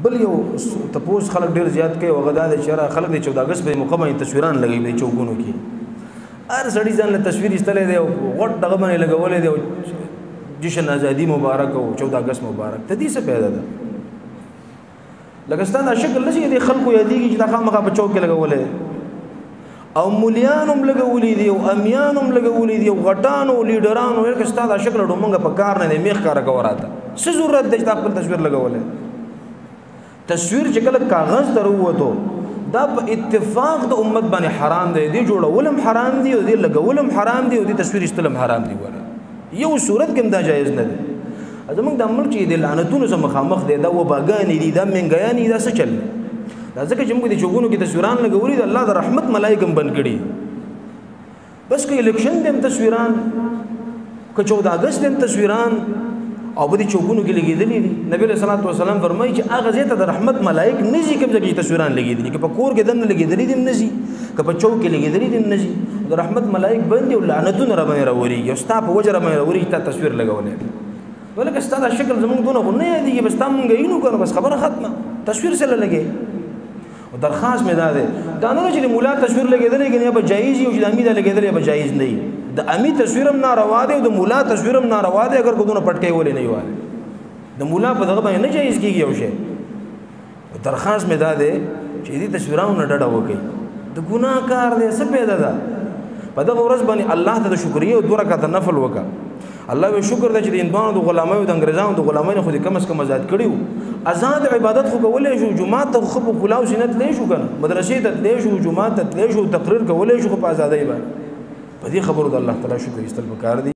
بل یو تپوس خلک ډېر زیات کوي، هغه دا دی چې یاره خلک د 14 اګست په موقع باندې تصویران لګوي په چوکونو کې، هر سړي ځان له تصویر ایستلی دی او غټ دغه باندې لګولی دی او جشن ازادي مبارک او 14 اګست مبارک، ته دې څه پیدا ده؟ لکه ستا دا شکل نه چې دې خلکو یادېږي چې دا خامخا په چوک کې لګولی دی، او مولیان هم لګولي دي او امیان هم لګولي دي او غټانو لیډرانو، لکه ستا دا شکل ډو مونږ په کار نه دی، میخ کاره کوه راته، څه ضرورت دی چې تا خپل تصویر لګولی؟ تصویر چې کله کاغذ ته راووتو دا په اتفاق د امت باندې حرام دی، دې جوړول هم حرام دی او دې لګول هم حرام دی او دې تصویر ایستل هم حرام دی. ګوره یو صورت کې هم دا جایز نه دی. زموږ دا ملک چې د لعنتونو سره مخامخ دی، دا وباګانې دي، دا منګیانې دي، دا څه چل دی؟ دا ځکه چې موږ د چوکونو کې تصویران لګولي د الله د رحمت ملایک هم بند کړي. بس که الیکشن دی هم تصویران، که 14 اګست دی هم تصویران، او په دې چوکونو کې لګېدلي دي. نبي علیه الصلاة والسلام فرمایي چې هغه ځای ته د رحمت ملایک نه ځي کوم ځای کې تصویران لګېدلي، که په کور کې دننه لګېدلي دي هم نه ځي، که په چوک کې لګېدلي دي هم نه ځي. د رحمت ملایک بند دي او لعنتونه را باندې راورېږي او ستا په وجه را باندې راورېږي، تا تصویر لګولی دی. ولکه ستا دا شکل زموږ دونه خو نه یادېږي، بس تا مونږ یې نو که نه، بس خبره ختمه، تصویر څه له لګې؟ او درخواست مې دا دی، دا نه چې د مولا تصویر لګېدلی که نه به جایز وي او چې د امي دا لګېدلی به جایز نه وي. د امي تصویر هم ناروا دی او د مولا تصویر هم ناروا دی، اگر که دونه پټکی ولې نه وي، د مولا په دغه باندې نه جایز کېږي یو شی. درخواست مې دا دی چې دې تصویرانو نه ډډه وکړئ، د ګناه کار دی، څه پیدا ده؟ په دغه ورځ باندې الله ته د شکریې او 2 رکعته نفل وکړه. الله وی شکر دی چې د هندوانو د غلامۍ او د انګریزانو د غلامۍ نه خو دې کم از کم آزاد کړي وو. آزاد عبادت خو کولی شو، جومات ته خو په کلاو سینه تللی شو که نه، مدرسې ته تللی شو، جومات ته تللی شو، تقریر کولی شو، خو په آزادۍ باندې. په دې خبرو د الله تعالی شکر ایستل پکار دي.